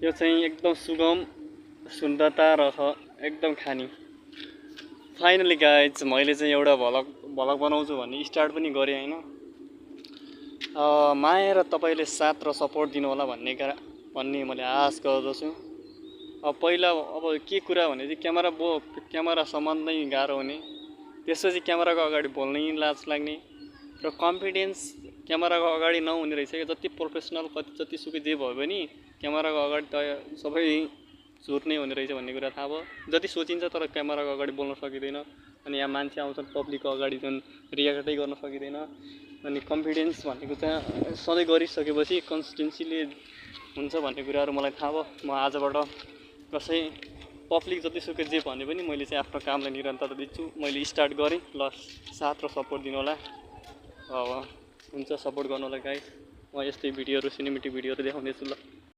त्यो चाहिँ एकदम सुगम सुन्दरता रह एकदम खानी। फाइनली गाइज मैले चाहिँ एउटा भ्लग बनाउँछु भन्ने स्टार्ट पनि गरेँ होइन। माया र तपाईँले साथ र सपोर्ट दिनु होला भन्ने मैले आश गर्दछु। पहिला अब के कुरा भने चाहिँ क्यामेरा सम्हाल्नै गाह्रो हुने, त्यसपछि क्यामेराको अगाडि बोल्नै लाज लाग्ने र कन्फिडेन्स क्यामेराको अगाडि नहुने रहेछ। जति प्रोफेसनल जतिसुकै जे भयो पनि क्यामेराको अगाडि त सबै झुट नै हुने रहेछ भन्ने कुरा थाहा भयो। जति सोचिन्छ तर क्यामेराको अगाडि बोल्न सकिँदैन। अनि यहाँ मान्छे आउँछन् पब्लिकको अगाडि जुन रियाक्टै गर्न सकिँदैन। अनि कन्फिडेन्स भनेको चाहिँ सधैँ गरिसकेपछि कन्सिस्टेन्सीले हुन्छ भन्ने कुराहरू मलाई थाहा भयो। म आजबाट कसै पब्लिक जतिसुकै जे भने पनि मैले चाहिँ आफ्नो कामलाई निरन्तरता दिन्छु। मैले स्टार्ट गरेँ, ल साथ र सपोर्ट दिनु होला। हुन्छ, सपोर्ट गर्नु होला गाइस। म यस्तै भिडियोहरू सिनेमेटिक भिडियोहरू देखाउँदैछु ल।